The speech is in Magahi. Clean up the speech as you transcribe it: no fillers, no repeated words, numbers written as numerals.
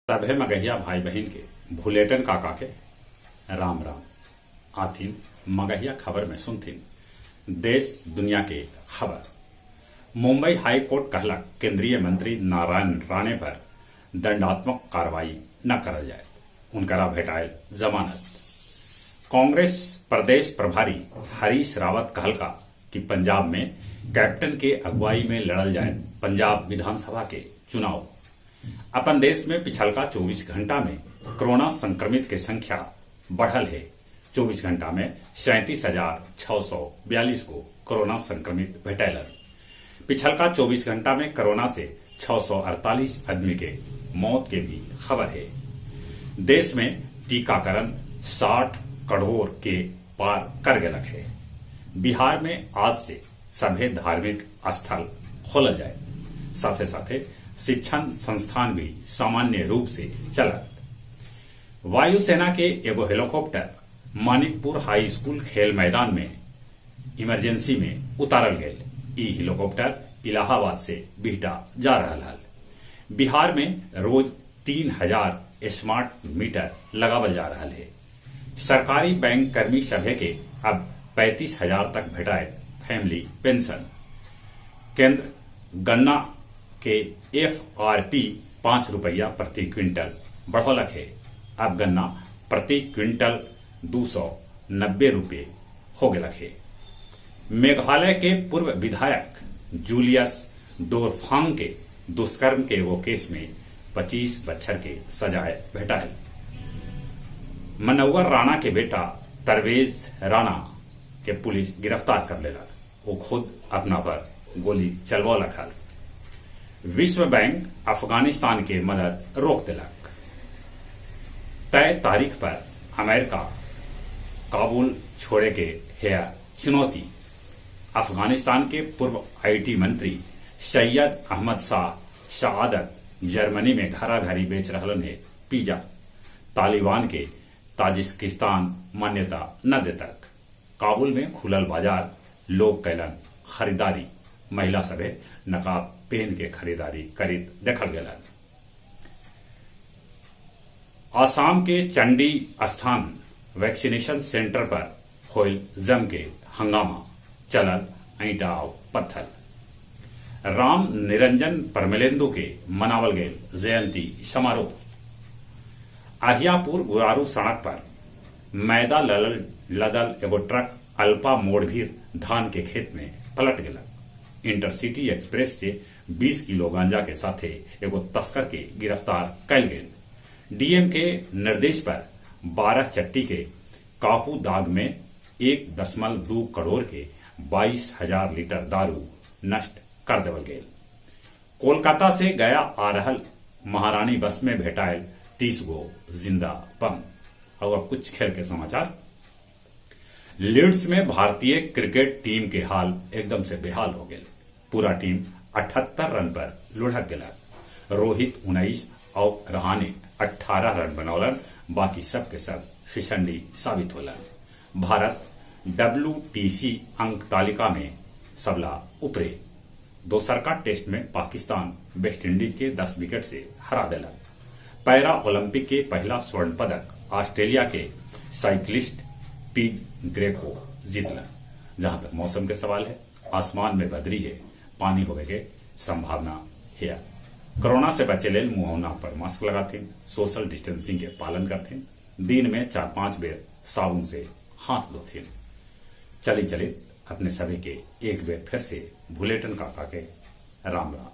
सभे मगहिया भाई बहिन के भुलेटन काका के राम राम। आथिन मगहिया खबर में सुनथिन देश दुनिया के खबर। मुंबई हाई कोर्ट कहलक केंद्रीय मंत्री नारायण राणे पर दंडात्मक कार्रवाई न करल जाए, उनकरा भेटायल जमानत। कांग्रेस प्रदेश प्रभारी हरीश रावत कहलका कि पंजाब में कैप्टन के अगुवाई में लड़ल जाए पंजाब विधानसभा के चुनाव। अपन देश में पिछलका 24 घंटा में कोरोना संक्रमित के संख्या बढ़ल है। 24 घंटा में 37,642 को कोरोना संक्रमित भेटैलन। पिछलका 24 घंटा में कोरोना से 648 आदमी के मौत के भी खबर है। देश में टीकाकरण 60 करोड़ के पार कर गेलक है। बिहार में आज से सभे धार्मिक स्थल खोलल जाए, साथे साथे शिक्षण संस्थान भी सामान्य रूप से चलत। वायुसेना के एगो हेलीकॉप्टर मानिकपुर हाई स्कूल खेल मैदान में इमरजेंसी में उतारल गेल। ई हेलीकॉप्टर इलाहाबाद से बिहटा जा रहल हल। बिहार में रोज 3000 स्मार्ट मीटर लगावल जा रहल है। सरकारी बैंक कर्मी सभे के अब 35,000 तक भेटाए फैमिली पेंशन। केंद्र गन्ना के एफआरपी 5 रुपया प्रति क्विंटल बढ़ौलक है। अब गन्ना प्रति क्विंटल 290 रुपये हो गेलक है। मेघालय के पूर्व विधायक जूलियस डोरफांग के दुष्कर्म के एगो केस में 25 बच्छर के सजाए भेटायल। मनोवर राणा के बेटा तरवेज राणा के पुलिस गिरफ्तार कर लेलक। वो खुद अपना पर गोली चलवौलक हल। विश्व बैंक अफगानिस्तान के मदद रोक देलक। तय तारीख पर अमेरिका काबुल छोड़े के है चुनौती। अफगानिस्तान के पूर्व IT मंत्री सैयद अहमद शाह शहादत जर्मनी में घराघरी बेच रहलन है पिज्जा। तालिबान के ताजिकिस्तान मान्यता न देतक। काबुल में खुलल बाजार, लोग कैलन खरीदारी। महिला सभे नकाब पहन के खरीदारी करीत देखल गेलन। आसाम के चंडी स्थान वैक्सीनेशन सेंटर पर होल जम के हंगामा, चलल ईंटा और पत्थर। राम निरंजन परमलेंदु के मनावल गेल जयंती समारोह। अहियापुर गुरारू सड़क पर मैदा लदल एगो ट्रक अल्पा मोड़ भी धान के खेत में पलट गेलक। इंटरसिटी एक्सप्रेस से 20 किलो गांजा के साथे एगो तस्कर के गिरफ्तार कैल गेल। डीएम के निर्देश पर 12 चट्टी के काहू दाग में 1.2 करोड़ के 22,000 लीटर दारू नष्ट कर देवल गेल। कोलकाता से गया आ रहल महारानी बस में भेटायल 30 गो जिंदा बम। और अब कुछ खेल के समाचार। लीड्स में भारतीय क्रिकेट टीम के हाल एकदम से बेहाल हो गए। पूरा टीम 78 रन पर लुढ़क गया। रोहित 19 और रहाणे 18 रन बनौलन, बाकी सब के सब फिसंडी साबित होलन। भारत डब्ल्यूटीसी अंक तालिका में सबला उपरे। दोसर का टेस्ट में पाकिस्तान वेस्ट इंडीज के 10 विकेट से हरा दिलक। पैरा ओलंपिक के पहला स्वर्ण पदक ऑस्ट्रेलिया के साइकिलिस्ट पीज ग्रेको जीतलन। जहां तक मौसम के सवाल है, आसमान में बदरी है, पानी होवे के संभावना है। कोरोना से बचे लेल मुंह नाक पर मास्क लगाथिन, सोशल डिस्टेंसिंग के पालन करथिन, दिन में 4-5 बेर साबुन से हाथ धोथिन। चली चली अपने सभी के एक बेर फिर से भुलेटन काका के राम राम।